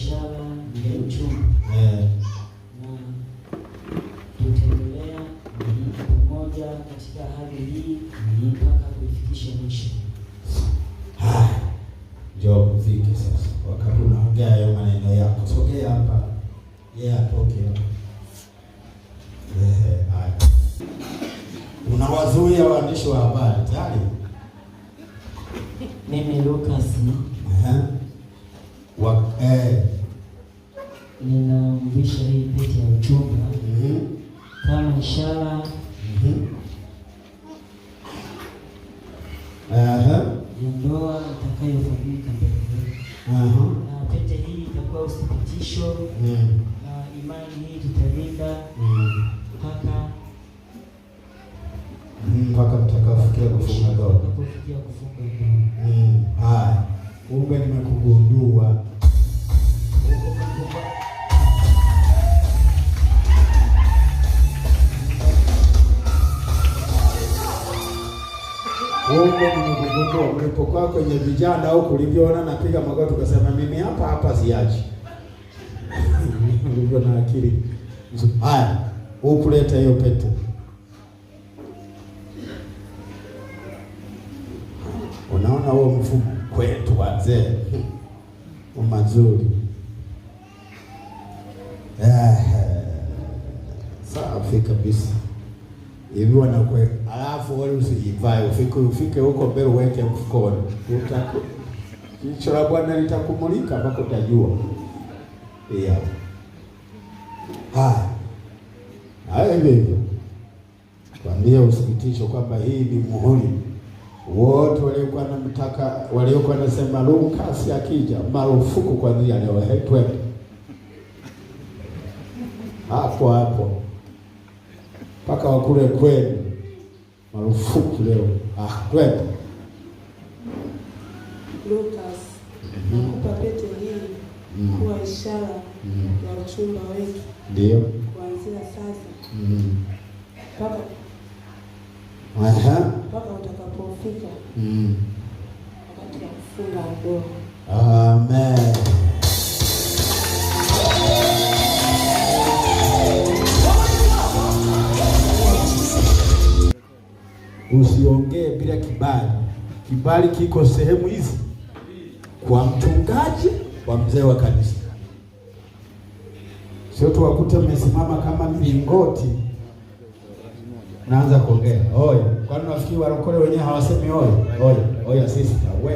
ishara ya uchumba na tutaendelea pamoja katika hali hii mpaka kuifikisha mwisho. Haya, njoo mfike sasa. Wakati unaongea hayo maneno yako, sogea hapa, yeye atoke hapa. Ehe, haya. Unawazuia waandishi wa habari tayari? Mimi Lucas Ehe. Ninamvisha hii pete ya uchumba kama ishara ya ndoa itakayofanyika mbele yetu. Na pete hii itakuwa uthibitisho na imani hii tutalinda mpaka Mpaka mtakapofikia kufunga ndoa. Tutakapofikia kufunga ndoa. Haya, kumbe nimekugundua. Kumbe nimekugundua mlipokuwa kwenye vijana au kulivyoona napiga magoti ukasema mimi hapa hapa siachi. Ulivyo na akili. Haya, hukuleta hiyo pete. Unaona huo mfumo kwetu wazee mazuri. Safi kabisa. Hivi wanakwe, alafu wale usijivae, ufike huko mbele uweke mfukoni. Jicho la Bwana litakumulika mpaka utajua. Yeah. Haya. Haya hivyo hivyo. Kwambia usikitisho kwamba hii ni muhuri. Wote waliokuwa wanamtaka, waliokuwa wanasema Lucas akija marufuku kuanzia leo, twende. Hapo hapo. Mpaka wakule kwenu. Marufuku leo. Twende. Lucas, nakupa pete hii kuwa ishara ya uchumba wetu. Ndio. Kuanzia sasa mpaka utakapofika wakati wa kufunga ndoa. Amen. Usiongee bila kibali. Kibali kiko sehemu hizi, kwa mchungaji, kwa mzee wa kanisa. Sio tu wakute mmesimama kama milingoti naanza kuongea. Oye, kwani unafikiri warokole wenyewe hawasemi oye? Oye, oye sister, we.